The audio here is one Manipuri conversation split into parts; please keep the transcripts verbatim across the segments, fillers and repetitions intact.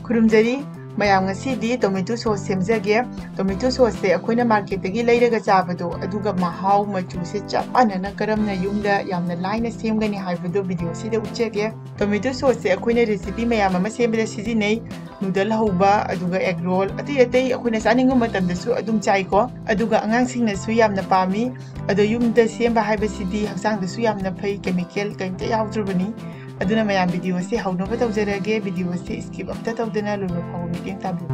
ꯈꯨꯔꯨꯝꯖꯔꯤ ꯃꯌꯥꯝ, ꯉꯁꯤꯗꯤ tomato sauce ꯁꯦꯝꯖꯒꯦ꯫ Tomato sauce ꯁꯦ ꯑꯩꯈꯣꯏꯅ market ꯇꯒꯤ ꯂꯩꯔꯒ ꯆꯥꯕꯗꯣ, ꯑꯗꯨꯒ ꯃꯍꯥꯎ ꯃꯆꯨꯁꯦ ꯆꯞ ꯃꯥꯟꯅꯅ ꯀꯔꯝꯅ ꯌꯨꯝꯗ ꯌꯥꯝꯅ ꯂꯥꯏꯅ ꯁꯦꯝꯒꯅꯤ ꯍꯥꯏꯕꯗꯣ video ꯁꯤꯗ ꯎꯠꯆꯒꯦ꯫ Tomato sauce ꯁꯦ ꯑꯩꯈꯣꯏꯅ recipe ꯃꯌꯥꯝ ꯑꯃ ꯁꯦꯝꯕꯗ ꯁꯤꯖꯤꯟꯅꯩ꯫ Noodle ꯍꯧꯕ, ꯑꯗꯨꯒ egg roll, ꯑꯇꯩ ꯑꯇꯩ ꯑꯩꯈꯣꯏꯅ ꯆꯥꯅꯤꯡꯕ ꯃꯇꯝꯗꯁꯨ ꯑꯗꯨꯝ ꯆꯥꯏꯀꯣ꯫ ꯑꯗꯨꯒ ꯑꯉꯥꯡꯁꯤꯡꯅꯁꯨ ꯌꯥꯝꯅ ꯄꯥꯝꯃꯤ꯫ ꯑꯗꯣ ꯌꯨꯝꯗ ꯁꯦꯝꯕ ꯍꯥꯏꯕꯁꯤꯗꯤ ꯍꯛꯆꯥꯡꯗꯁꯨ ꯌꯥꯝꯅ ꯐꯩ, chemical ꯀꯔꯤꯝꯇ ꯌꯥꯎꯗ꯭ꯔꯕꯅꯤ꯫ ꯑꯗꯨꯅ ꯃꯌꯥꯝ, video ꯑꯁꯤ ꯍꯧꯅꯕ ꯇꯧꯖꯔꯒꯦ꯫ Video ꯑꯁꯤ skip ꯑꯝꯇ ꯇꯧꯗꯅ ꯂꯣꯏꯕ ꯐꯥꯎꯕ ꯃꯤꯠꯌꯦꯡ ꯇꯥꯕꯤꯌꯨ꯫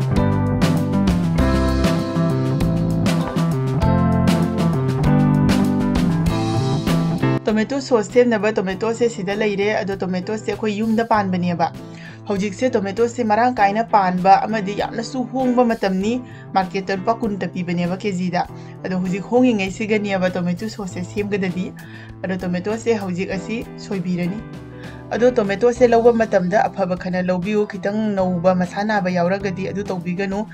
Tomato sauce ꯁꯦꯝꯅꯕ tomato ꯁꯦ ꯁꯤꯗ ꯂꯩꯔꯦ꯫ ꯑꯗꯣ tomato ꯁꯦ ꯑꯩꯈꯣꯏ ꯌꯨꯝꯗ ꯄꯥꯟꯕꯅꯦꯕ꯫ ꯍꯧꯖꯤꯛꯁꯦ tomato ꯁꯦ ꯃꯔꯥꯡ ꯀꯥꯏꯅ ꯄꯥꯟꯕ ꯑꯃꯗꯤ ꯌꯥꯝꯅꯁꯨ ꯍꯣꯡꯕ ꯃꯇꯝꯅꯤ꯫ Market ꯇ ꯂꯨꯄꯥ ꯀꯨꯟꯇ ꯄꯤꯕꯅꯦꯕ ꯀꯦꯖꯤꯗ꯫ ꯑꯗꯣ ꯍꯧꯖꯤꯛ ꯍꯣꯡꯉꯤꯉꯩꯁꯤꯒꯅꯦꯕ tomato sauce ꯁꯦ ꯁꯦꯝꯒꯗꯗꯤ꯫ ꯑꯗꯣ tomato ꯁꯦ ꯍꯧꯖꯤꯛ ꯑꯁꯤ ꯁꯣꯏꯕꯤꯔꯅꯤ꯫ ꯑꯗꯣ tomato ꯁꯦ ꯂꯧꯕ ꯃꯇꯝꯗ ꯑꯐꯕ ꯈꯟꯅ ꯂꯧꯕꯤꯌꯨ, ꯈꯤꯇꯪ ꯅꯧꯕ, ꯃꯁꯥ ꯅꯥꯕ ꯌꯥꯎꯔꯒꯗꯤ ꯑꯗꯨ ꯇꯧꯕꯤꯒꯅꯨ꯫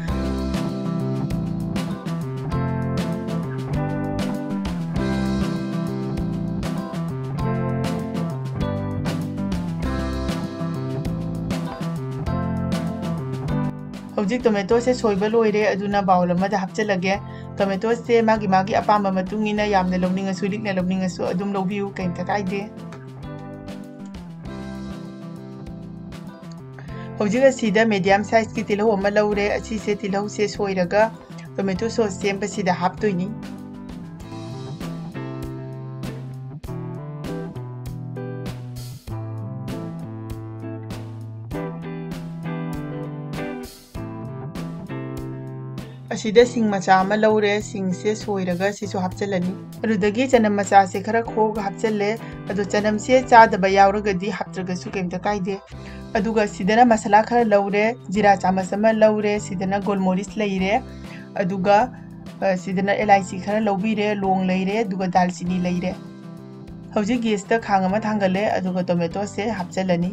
ꯍꯧꯖꯤꯛ tomato ꯁꯦ ꯁꯣꯏꯕ ꯂꯣꯏꯔꯦ, ꯑꯗꯨꯅ bowl ꯑꯃꯗ ꯍꯥꯞꯆꯤꯜꯂꯒꯦ꯫ Tomato ꯁꯦ ꯃꯥꯒꯤ ꯃꯥꯒꯤ ꯑꯄꯥꯝꯕ ꯃꯇꯨꯡ ꯏꯟꯅ ꯌꯥꯝꯅ ꯂꯧꯅꯤꯡꯉꯁꯨ, ꯂꯤꯛꯅ ꯂꯧꯅꯤꯡꯉꯁꯨ ꯑꯗꯨꯝ ꯂꯧꯕꯤꯌꯨ, ꯀꯩꯝꯇ ꯀꯥꯏꯗꯦ꯫ ꯍꯧꯖꯤꯛ ꯑꯁꯤꯗ medium size ꯀꯤ ꯇꯤꯜꯍꯧ ꯑꯃ ꯂꯧꯔꯦ꯫ ꯑꯁꯤꯁꯦ ꯇꯤꯜꯍꯧꯁꯦ ꯁꯣꯏꯔꯒ tomato sauce ꯁꯦꯝꯕꯁꯤꯗ ꯍꯥꯞꯇꯣꯏꯅꯤ꯫ ꯑꯁꯤꯗ ꯁꯤꯡ ꯃꯆꯥ ꯑꯃ ꯂꯧꯔꯦ, ꯁꯤꯡꯁꯦ ꯁꯣꯏꯔꯒ ꯁꯤꯁꯨ ꯍꯥꯞꯆꯤꯜꯂꯅꯤ꯫ ꯑꯗꯨꯗꯒꯤ ꯆꯅꯝ ꯃꯆꯥꯁꯦ ꯈꯔ ꯈꯣꯛꯑꯒ ꯍꯥꯞꯆꯤꯜꯂꯦ꯫ ꯑꯗꯣ ꯆꯅꯝꯁꯦ ꯆꯥꯗꯕ ꯌꯥꯎꯔꯒꯗꯤ ꯍꯥꯞꯇ꯭ꯔꯒꯁꯨ ꯀꯩꯝꯇ ꯀꯥꯏꯗꯦ꯫ ꯑꯗꯨꯒ ꯁꯤꯗꯅ ꯃꯁꯥꯂꯥ ꯈꯔ ꯂꯧꯔꯦ, ꯖꯤꯔꯥ ꯆꯥꯃꯁ ꯑꯃ ꯂꯧꯔꯦ, ꯁꯤꯗꯅ ꯒꯣꯜꯃꯣꯔꯤꯁ ꯂꯩꯔꯦ, ꯑꯗꯨꯒ, ꯑ, ꯁꯤꯗꯅ ꯑꯦꯂꯥꯏꯆꯤ ꯈꯔ ꯂꯧꯕꯤꯔꯦ, ꯂꯣꯡ ꯂꯩꯔꯦ, ꯑꯗꯨꯒ ꯗꯥꯜꯆꯤꯅꯤ ꯂꯩꯔꯦ꯫ ꯍꯧꯖꯤꯛ gas ꯇ ꯈꯥꯡ ꯑꯃ ꯊꯥꯡꯒꯠꯂꯦ, ꯑꯗꯨꯒ tomato ꯁꯦ ꯍꯥꯞꯆꯤꯜꯂꯅꯤ꯫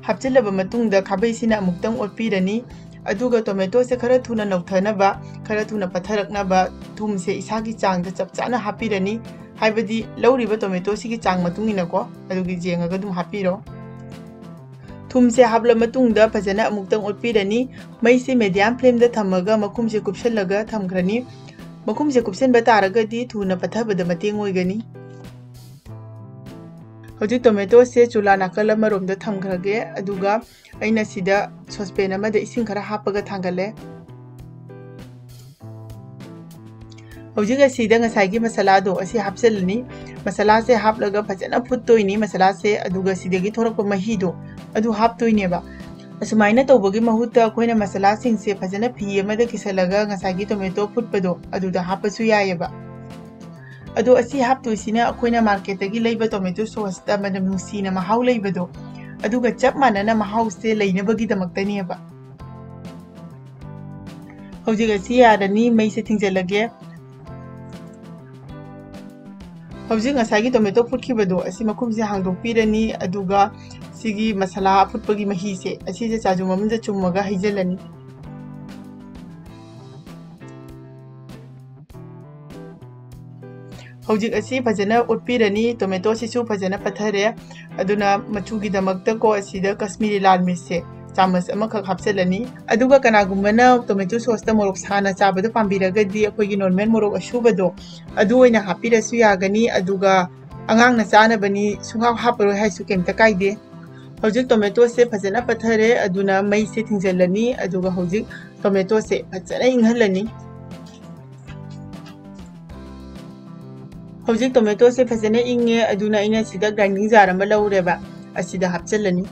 ꯍꯥꯞꯆꯤꯜꯂꯕ ꯃꯇꯨꯡꯗ ꯈꯥꯕꯩꯁꯤꯅ ꯑꯃꯨꯛꯇꯪ ꯑꯣꯠꯄꯤꯔꯅꯤ꯫ ꯑꯗꯨꯒ tomato ꯁꯦ ꯈꯔ ꯊꯨꯅ ꯅꯧꯊꯅꯕ, ꯈꯔ ꯊꯨꯅ ꯄꯠꯊꯔꯛꯅꯕ ꯊꯨꯝꯁꯦ ꯏꯁꯥꯒꯤ ꯆꯥꯡꯗ ꯆꯞ ꯆꯥꯅ ꯍꯥꯞꯄꯤꯔꯅꯤ꯫ ꯍꯥꯏꯕꯗꯤ ꯂꯧꯔꯤꯕ tomato ꯁꯤꯒꯤ ꯆꯥꯡ ꯃꯇꯨꯡ ꯏꯟꯅꯀꯣ, ꯑꯗꯨꯒꯤ ꯌꯦꯡꯉꯒ ꯑꯗꯨꯝ ꯍꯥꯞꯄꯤꯔꯣ꯫ ꯊꯨꯝꯁꯦ ꯍꯥꯞꯂ ꯃꯇꯨꯡꯗ ꯐꯖꯅ ꯑꯃꯨꯛꯇꯪ ꯑꯣꯠꯄꯤꯔꯅꯤ꯫ ꯃꯩꯁꯦ medium flameꯗ ꯊꯝꯃꯒ ꯃꯈꯨꯝꯁꯦ ꯀꯨꯞꯁꯜꯂꯒ ꯊꯝꯈ꯭ꯔꯅꯤ꯫ ꯃꯈꯨꯝꯁꯦ ꯀꯨꯞꯁꯟꯕ ꯇꯥꯔꯒꯗꯤ ꯊꯨꯅ ꯄꯠꯊꯕꯗ ꯃꯇꯦꯡ ꯑꯣꯏꯒꯅꯤ꯫ ꯍꯧꯖꯤꯛ tomatoꯁꯦ ꯆꯨꯂꯥ ꯅꯥꯀꯜ ꯑꯃꯔꯣꯝꯗ ꯊꯝꯈ꯭ꯔꯒꯦ, ꯑꯗꯨꯒ ꯑꯩꯅ ꯁꯤꯗ saucepan ꯑꯃꯗ ꯏꯁꯤꯡ ꯈꯔ ꯍꯥꯞꯄꯒ ꯊꯥꯡꯒꯠꯂꯦ꯫ ꯍꯧꯖꯤꯛ ꯑꯁꯤꯗ ꯉꯁꯥꯏꯒꯤ ꯃꯁꯥꯂꯥꯗꯣ ꯑꯁꯤ ꯍꯥꯞꯆꯤꯜꯂꯅꯤ꯫ ꯃꯁꯥꯂꯥꯁꯦ ꯍꯥꯞꯂꯒ ꯐꯖꯅ ꯐꯨꯠꯇꯣꯏꯅꯤ꯫ ꯃꯁꯥꯂꯥꯁꯦ, ꯑꯗꯨꯒ ꯁꯤꯗꯒꯤ ꯊꯣꯛꯂꯛꯄ ꯃꯍꯤꯗꯣ ꯑꯗꯨ ꯍꯥꯞꯇꯣꯏꯅꯦꯕ꯫ ꯑꯁꯨꯃꯥꯏꯅ ꯇꯧꯕꯒꯤ ꯃꯍꯨꯠꯇ ꯑꯩꯈꯣꯏꯅ ꯃꯁꯥꯂꯥꯁꯤꯡꯁꯦ ꯐꯖꯅ ꯐꯤ ꯑꯃꯗ ꯀꯤꯁꯜꯂꯒ ꯉꯁꯥꯏꯒꯤ tomato ꯐꯨꯠꯄꯗꯣ ꯑꯗꯨꯗ ꯍꯥꯞꯄꯁꯨ ꯌꯥꯏꯑꯕ꯫ ꯑꯗꯣ ꯑꯁꯤ ꯍꯥꯞꯇꯣꯏꯁꯤꯅ ꯑꯩꯈꯣꯏꯅ marketꯇꯒꯤ ꯂꯩꯕ tomato sauceꯇ ꯃꯅꯝ ꯅꯨꯡꯁꯤꯅ ꯃꯍꯥꯎ ꯂꯩꯕꯗꯣ, ꯑꯗꯨꯒ ꯆꯞ ꯃꯥꯟꯅꯅ ꯃꯍꯥꯎꯁꯦ ꯂꯩꯅꯕꯒꯤꯗꯃꯛꯇꯅꯦꯕ꯫ ꯍꯧꯖꯤꯛ ꯑꯁꯤ ꯌꯥꯔꯅꯤ, ꯃꯩꯁꯦ ꯊꯤꯡꯖꯤꯜꯂꯒꯦ꯫ ꯍꯧꯖꯤꯛ ꯉꯁꯥꯏꯒꯤ tomato ꯐꯨꯠꯈꯤꯕꯗꯣ ꯑꯁꯤ ꯃꯈꯨꯝꯁꯦ ꯍꯥꯡꯗꯣꯛꯄꯤꯔꯅꯤ, ꯑꯗꯨꯒ ꯁꯤꯒꯤ ꯃꯁꯥꯂꯥ ꯑꯐꯨꯠꯄꯒꯤ ꯃꯍꯤꯁꯦ ꯑꯁꯤꯁꯦ ꯆꯥꯖꯨꯝ ꯑꯃꯗ ꯆꯨꯝꯃꯒ ꯍꯩꯖꯤꯜꯂꯅꯤ꯫ ꯍꯧꯖꯤꯛ ꯑꯁꯤ ꯐꯖꯅ ꯑꯣꯠꯄꯤꯔꯅꯤ꯫ tomatoꯁꯤꯁꯨ ꯐꯖꯅ ꯄꯠꯊꯔꯦ, ꯑꯗꯨꯅ ꯃꯆꯨꯒꯤꯗꯃꯛꯇꯀꯣ ꯑꯁꯤꯗ Kashmiri ꯂꯥꯜ ꯃꯤꯔꯆꯁꯦ ꯆꯥꯃꯁ ꯑꯃꯈꯛ ꯍꯥꯞꯆꯤꯜꯂꯅꯤ꯫ ꯑꯗꯨꯒ ꯀꯅꯥꯒꯨꯝꯕꯅ tomato sauceꯇ ꯃꯣꯔꯣꯛ ꯁꯥꯅ ꯆꯥꯕꯗꯣ ꯄꯥꯝꯕꯤꯔꯒꯗꯤ ꯑꯩꯈꯣꯏꯒꯤ normal ꯃꯣꯔꯣꯛ ꯑꯁꯨꯕꯗꯣ ꯑꯗꯨ ꯑꯣꯏꯅ ꯍꯥꯞꯄꯤꯔꯁꯨ ꯌꯥꯒꯅꯤ, ꯑꯗꯨꯒ ꯑꯉꯥꯡꯅ ꯆꯥꯅꯕꯅꯤ, ꯁꯨꯡꯍꯥꯞ ꯍꯥꯞꯄꯔꯣꯏ ꯍꯥꯏꯁꯨ ꯀꯩꯝꯇ ꯀꯥꯏꯗꯦ꯫ ꯍꯧꯖꯤꯛ tomatoꯁꯦ ꯐꯖꯅ ꯄꯠꯊꯔꯦ, ꯑꯗꯨꯅ ꯃꯩꯁꯦ ꯊꯤꯡꯖꯤꯜꯂꯅꯤ, ꯑꯗꯨꯒ ꯍꯧꯖꯤꯛ tomatoꯁꯦ ꯐꯖꯅ ꯏꯪꯍꯜꯂꯅꯤ꯫ ꯍꯧꯖꯤꯛ tomatoꯁꯦ ꯐꯖꯅ ꯏꯪꯉꯦ, ꯑꯗꯨꯅ ꯑꯩꯅ ꯁꯤꯗ grinding jar ꯑꯃ ꯂꯧꯔꯦꯕ, ꯑꯁꯤꯗ ꯍꯥꯞꯆꯤꯜꯂꯅꯤ꯫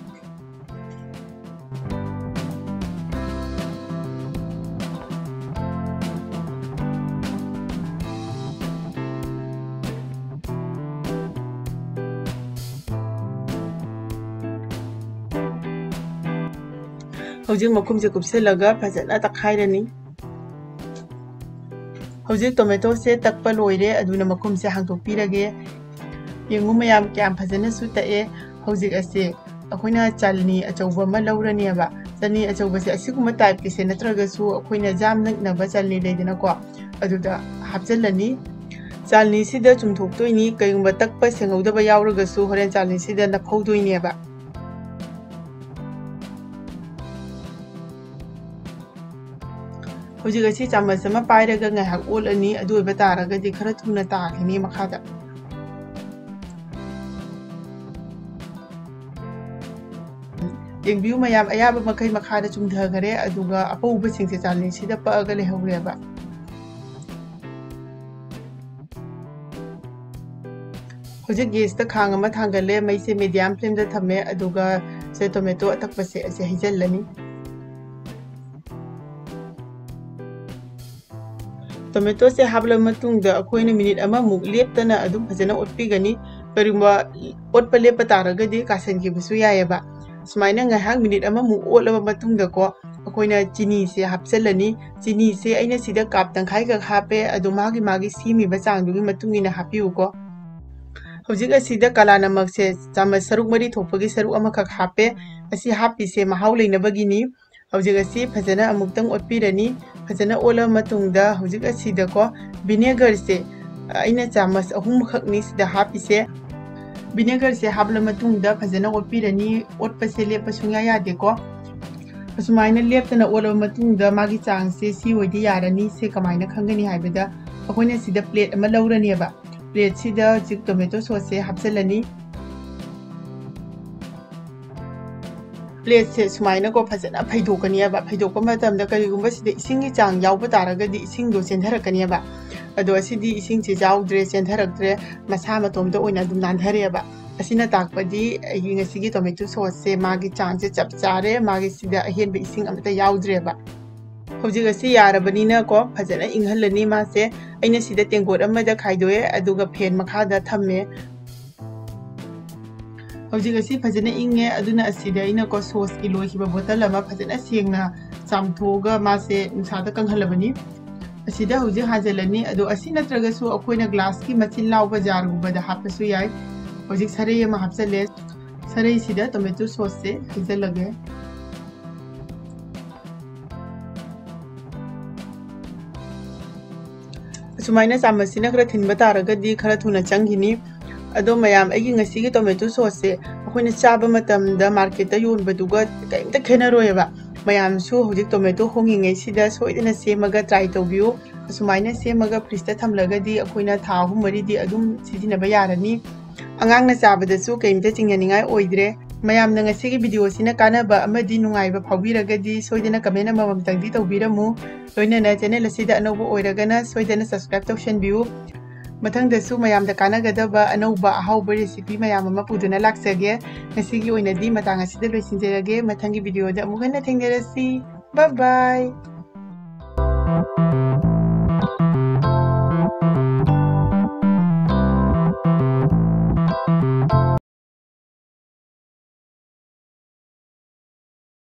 ꯍꯧꯖꯤꯛ ꯃꯈꯨꯝꯁꯦ ꯀꯨꯞꯁꯤꯜꯂꯒ ꯐꯖꯅ ꯇꯛꯈꯥꯏꯔꯅꯤ꯫ ꯍꯧꯖꯤꯛ tomatoꯁꯦ ꯇꯛꯄ ꯂꯣꯏꯔꯦ, ꯑꯗꯨꯅ ꯃꯈꯨꯝꯁꯦ ꯍꯥꯡꯗꯣꯛꯄꯤꯔꯒꯦ꯫ ꯌꯦꯡꯉꯨ ꯃꯌꯥꯝ, ꯀꯌꯥꯝ ꯐꯖꯅꯁꯨ ꯇꯛꯑꯦ꯫ ꯍꯧꯖꯤꯛ ꯑꯁꯦ ꯑꯩꯈꯣꯏꯅ ꯆꯥꯜꯅꯤ ꯑꯆꯧꯕ ꯑꯃ ꯂꯧꯔꯅꯦꯕ꯫ ꯆꯥꯜꯅꯤ ꯑꯆꯧꯕꯁꯦ ꯑꯁꯤꯒꯨꯝꯕ typeꯀꯤꯁꯦ ꯅꯠꯇ꯭ꯔꯒꯁꯨ ꯑꯩꯈꯣꯏꯅ ꯖꯥꯝ ꯅꯛꯅꯕ ꯆꯥꯜꯅꯤ ꯂꯩꯗꯅꯀꯣ, ꯑꯗꯨꯗ ꯍꯥꯞꯆꯤꯜꯂꯅꯤ꯫ ꯆꯥꯜꯅꯤꯁꯤꯗ ꯆꯨꯝꯊꯣꯛꯇꯣꯏꯅꯤ, ꯀꯩꯒꯨꯝꯕ ꯇꯛꯄ ꯁꯦꯡꯍꯧꯗꯕ ꯌꯥꯎꯔꯒꯁꯨ ꯍꯣꯔꯦꯟ ꯆꯥꯜꯅꯤꯁꯤꯗ ꯅꯞꯍꯧꯗꯣꯏꯅꯦꯕ꯫ ꯍꯧꯖꯤꯛ ꯑꯁꯤ ꯆꯥꯃꯁ ꯑꯃ ꯄꯥꯏꯔꯒ ꯉꯥꯏꯍꯥꯛ ꯑꯣꯠꯂꯅꯤ꯫ ꯑꯗꯨ ꯑꯣꯏꯕ ꯇꯥꯔꯒꯗꯤ ꯈꯔ ꯊꯨꯅ ꯇꯥꯈꯤꯅꯤ ꯃꯈꯥꯗ꯫ ꯌꯦꯡꯕꯤꯌꯨ ꯃꯌꯥꯝ, ꯑꯌꯥꯕ ꯃꯈꯩ ꯃꯈꯥꯗ ꯆꯨꯝꯊꯈꯔꯦ, ꯑꯗꯨꯒ ꯑꯄꯧꯕꯁꯤꯡꯁꯦ ꯆꯥꯂꯤꯁꯤꯗ ꯄꯛꯑꯒ ꯂꯩꯍꯧꯔꯦꯕ꯫ ꯍꯧꯖꯤꯛ ꯒꯦꯁꯇ ꯈꯥꯡ ꯑꯃ ꯊꯥꯡꯒꯠꯂꯦ, ꯃꯩꯁꯦ ꯃꯤꯗꯤꯌꯝ ꯐ꯭ꯂꯦꯝꯗ ꯊꯝꯃꯦ, ꯑꯗꯨꯒ ꯁꯦ ꯇꯣꯃꯦꯇꯣ ꯑꯇꯛꯄꯁꯦ ꯑꯁꯤ ꯍꯩꯖꯤꯜꯂꯅꯤ꯫ ꯇꯣꯃꯦꯇꯣꯁꯦ ꯍꯥꯞꯂꯕ ꯃꯇꯨꯡꯗ ꯑꯩꯈꯣꯏꯅ ꯃꯤꯅꯤꯠ ꯑꯃꯃꯨꯛ ꯂꯦꯞꯇꯅ ꯑꯗꯨꯝ ꯐꯖꯅ ꯑꯣꯠꯄꯤꯒꯅꯤ꯫ ꯀꯔꯤꯒꯨꯝꯕ ꯑꯣꯠꯄ ꯂꯦꯞꯄ ꯇꯥꯔꯒꯗꯤ ꯀꯥꯁꯟꯈꯤꯕꯁꯨ ꯌꯥꯏꯑꯕ꯫ ꯁꯨꯃꯥꯏꯅ ꯉꯥꯏꯍꯥꯛ ꯃꯤꯅꯤꯠ ꯑꯃꯃꯨꯛ ꯑꯣꯠꯂꯕ ꯃꯇꯨꯡꯗꯀꯣ, ꯑꯩꯈꯣꯏꯅ ꯆꯤꯅꯤꯁꯦ ꯍꯥꯞꯆꯤꯜꯂꯅꯤ꯫ ꯆꯤꯅꯤꯁꯦ ꯑꯩꯅ ꯁꯤꯗ ꯀꯥꯞ ꯇꯪꯈꯥꯏꯈꯛ ꯍꯥꯞꯄꯦ, ꯑꯗꯣ ꯃꯥꯒꯤ ꯃꯥꯒꯤ ꯁꯦꯝꯃꯤꯕ ꯆꯥꯡꯗꯨꯒꯤ ꯃꯇꯨꯡ ꯏꯟꯅ ꯍꯥꯞꯄꯤꯌꯨꯀꯣ꯫ ꯍꯧꯖꯤꯛ ꯑꯁꯤꯗ ꯀꯥꯂꯥ ꯅꯃꯛꯁꯦ ꯆꯥꯃꯁ ꯁꯔꯨꯛ ꯃꯔꯤ ꯊꯣꯛꯄꯒꯤ ꯁꯔꯨꯛ ꯑꯃꯈꯛ ꯍꯥꯞꯄꯦ꯫ ꯑꯁꯤ ꯍꯥꯞꯄꯤꯁꯦ ꯃꯍꯥꯎ ꯂꯩꯅꯕꯒꯤꯅꯤ꯫ ꯍꯧꯖꯤꯛ ꯑꯁꯤ ꯐꯖꯅ ꯑꯃꯨꯛꯇꯪ ꯑꯣꯠꯄꯤꯔꯅꯤ꯫ ꯐꯖꯅ ꯑꯣꯠꯂꯕ ꯃꯇꯨꯡꯗ ꯍꯧꯖꯤꯛ ꯑꯁꯤꯗꯀꯣ, ꯚꯤꯅꯦꯒꯔꯁꯦ ꯑꯩꯅ ꯆꯥꯃꯁ ꯑꯍꯨꯝꯈꯛꯅꯤ ꯁꯤꯗ ꯍꯥꯞꯄꯤꯁꯦ꯫ ꯚꯤꯅꯦꯒꯔꯁꯦ ꯍꯥꯞꯂ ꯃꯇꯨꯡꯗ ꯐꯖꯅ ꯑꯣꯠꯄꯤꯔꯅꯤ꯫ ꯑꯣꯠꯄꯁꯦ ꯂꯦꯞꯄ ꯁꯨꯡꯌꯥ ꯌꯥꯗꯦꯀꯣ꯫ ꯑꯁꯨꯃꯥꯏꯅ ꯂꯦꯞꯇꯅ ꯑꯣꯠꯂꯕ ꯃꯇꯨꯡꯗ ꯃꯥꯒꯤ ꯆꯥꯡꯁꯦ ꯁꯤ ꯑꯣꯏꯗꯤ ꯌꯥꯔꯅꯤ꯫ ꯁꯦ ꯀꯃꯥꯏꯅ ꯈꯪꯒꯅꯤ ꯍꯥꯏꯕꯗ, ꯑꯩꯈꯣꯏꯅ ꯁꯤꯗ ꯄ꯭ꯂꯦꯠ ꯑꯃ ꯂꯧꯔꯅꯦꯕ꯫ ꯄ꯭ꯂꯦꯠꯁꯤꯗ ꯍꯧꯖꯤꯛ ꯇꯣꯃꯦꯇꯣ ꯁꯣꯁꯁꯦ ꯍꯥꯞꯆꯤꯜꯂꯅꯤ꯫ ꯄ꯭ꯂꯦꯠꯁꯦ ꯁꯨꯃꯥꯏꯅꯀꯣ ꯐꯖꯅ ꯐꯩꯗꯣꯛꯀꯅꯤꯕ꯫ ꯐꯩꯗꯣꯛꯄ ꯃꯇꯝꯗ ꯀꯔꯤꯒꯨꯝꯕ ꯁꯤꯗ ꯏꯁꯤꯡꯒꯤ ꯆꯥꯡ ꯌꯥꯎꯕ ꯇꯥꯔꯒꯗꯤ ꯏꯁꯤꯡꯗꯣ ꯆꯦꯟꯊꯔꯛꯀꯅꯦꯕ꯫ ꯑꯗꯣ ꯑꯁꯤꯗꯤ ꯏꯁꯤꯡꯁꯦ ꯌꯥꯎꯗ꯭ꯔꯦ, ꯆꯦꯟꯊꯔꯛꯇ꯭ꯔꯦ, ꯃꯁꯥ ꯃꯇꯣꯝꯇ ꯑꯣꯏꯅ ꯑꯗꯨꯝ ꯅꯥꯟꯊꯔꯦꯕ꯫ ꯑꯁꯤꯅ ꯇꯥꯛꯄꯗꯤ ꯑꯩꯒꯤ ꯉꯁꯤꯒꯤ ꯇꯣꯃꯦꯇꯣ ꯁꯣꯁꯁꯦ ꯃꯥꯒꯤ ꯆꯥꯡꯁꯦ ꯆꯞ ꯆꯥꯔꯦ, ꯃꯥꯒꯤ ꯁꯤꯗ ꯑꯍꯦꯟꯕ ꯏꯁꯤꯡ ꯑꯃꯠꯇ ꯌꯥꯎꯗ꯭ꯔꯦꯕ꯫ ꯍꯧꯖꯤꯛ ꯑꯁꯤ ꯌꯥꯔꯕꯅꯤꯅꯀꯣ ꯐꯖꯅ ꯏꯪꯍꯜꯂꯅꯤ ꯃꯥꯁꯦ꯫ ꯑꯩꯅ ꯁꯤꯗ ꯇꯦꯡꯀꯣꯠ ꯑꯃꯗ ꯈꯥꯏꯗꯣꯛꯑꯦ, ꯑꯗꯨꯒ ꯐꯦꯟ ꯃꯈꯥꯗ ꯊꯝꯃꯦ꯫ ꯍꯧꯖꯤꯛ ꯑꯁꯤ ꯐꯖꯅ ꯏꯪꯉꯦ, ꯑꯗꯨꯅ ꯑꯁꯤꯗ ꯑꯩꯅꯀꯣ ꯁꯣꯁꯀꯤ ꯂꯣꯏꯈꯤꯕ ꯕꯣꯇꯜ ꯑꯃ ꯐꯖꯅ ꯁꯦꯡꯅ ꯆꯥꯝꯊꯣꯛꯑꯒ ꯃꯥꯁꯦ ꯅꯨꯡꯁꯥꯗ ꯀꯪꯍꯜꯂꯕꯅꯤ꯫ ꯑꯁꯤꯗ ꯍꯧꯖꯤꯛ ꯍꯥꯟꯖꯜꯂꯅꯤ꯫ ꯑꯗꯣ ꯑꯁꯤ ꯅꯠꯇ꯭ꯔꯒꯁꯨ ꯑꯩꯈꯣꯏꯅ ꯒ꯭ꯂꯥꯁꯀꯤ ꯃꯆꯤꯟ ꯂꯥꯎꯕ ꯖꯥꯔꯒꯨꯝꯕꯗ ꯍꯥꯞꯄꯁꯨ ꯌꯥꯏ꯫ ꯍꯧꯖꯤꯛ ꯁꯔꯩ ꯑꯃ ꯍꯥꯞꯆꯜꯂꯦ꯫ ꯁꯔꯩꯁꯤꯗ ꯇꯣꯃꯦꯇꯣ ꯁꯣꯁꯁꯦ ꯍꯩꯖꯜꯂꯒꯦ꯫ ꯑꯁꯨꯃꯥꯏꯅ ꯆꯥꯃꯁꯁꯤꯅ ꯈꯔ ꯊꯤꯟꯕ ꯇꯥꯔꯒꯗꯤ ꯈꯔ ꯊꯨꯅ ꯆꯪꯈꯤꯅꯤ꯫ ꯑꯗꯣ ꯃꯌꯥꯝ, ꯑꯩꯒꯤ ꯉꯁꯤꯒꯤ ꯇꯣꯃꯦꯇꯣ ꯁꯣꯁꯁꯦ ꯑꯩꯈꯣꯏꯅ ꯆꯥꯕ ꯃꯇꯝꯗ ꯃꯥꯔꯀꯦꯠꯇ ꯌꯣꯟꯕꯗꯨꯒ ꯀꯔꯤꯝꯇ ꯈꯦꯠꯅꯔꯣꯏꯑꯕ꯫ ꯃꯌꯥꯝꯁꯨ ꯍꯧꯖꯤꯛ tomato ꯍꯣꯡꯉꯤꯉꯩꯁꯤꯗ ꯁꯣꯏꯗꯅ ꯁꯦꯝꯃꯒ try ꯇꯧꯕꯤꯌꯨ꯫ ꯑꯁꯨꯃꯥꯏꯅ ꯁꯦꯝꯃꯒ fridgeꯇ ꯊꯝꯂꯒꯗꯤ ꯑꯩꯈꯣꯏꯅ ꯊꯥ ꯑꯍꯨꯝ ꯃꯔꯤꯗꯤ ꯑꯗꯨꯝ ꯁꯤꯖꯤꯟꯅꯕ ꯌꯥꯔꯅꯤ꯫ ꯑꯉꯥꯡꯅ ꯆꯥꯕꯗꯁꯨ ꯀꯩꯝꯇ ꯆꯤꯡꯅꯅꯤꯡꯉꯥꯏ ꯑꯣꯏꯗ꯭ꯔꯦ꯫ ꯃꯌꯥꯝꯅ ꯉꯁꯤꯒꯤ videoꯁꯤꯅ ꯀꯥꯟꯅꯕ ꯑꯃꯗꯤ ꯅꯨꯡꯉꯥꯏꯕ ꯐꯥꯎꯕꯤꯔꯒꯗꯤ ꯁꯣꯏꯗꯅ comment ꯑꯃꯃꯝꯇꯪꯗꯤ ꯇꯧꯕꯤꯔꯝꯃꯨ꯫ ꯂꯣꯏꯅꯅ channel ꯑꯁꯤꯗ ꯑꯅꯧꯕ ꯑꯣꯏꯔꯒꯅ ꯁꯣꯏꯗꯅ subscribe ꯇꯧꯁꯟꯕꯤꯌꯨ꯫ ꯃꯊꯪꯗꯁꯨ ꯃꯌꯥꯝꯗ ꯀꯥꯟꯅꯒꯗꯕ ꯑꯅꯧꯕ ꯑꯍꯥꯎꯕ recipe ꯃꯌꯥꯝ ꯑꯃ ꯄꯨꯗꯨꯅ ꯂꯥꯛꯆꯒꯦ꯫ ꯉꯁꯤꯒꯤ ꯑꯣꯏꯅꯗꯤ ꯃꯇꯥꯡ ꯑꯁꯤꯗ ꯂꯣꯏꯁꯤꯟꯖꯔꯒꯦ꯫ ꯃꯊꯪꯒꯤ videoꯗ ꯑꯃꯨꯛ ꯍꯟꯅ ꯊꯦꯡꯅꯔꯁꯤ꯫ Bye bye꯫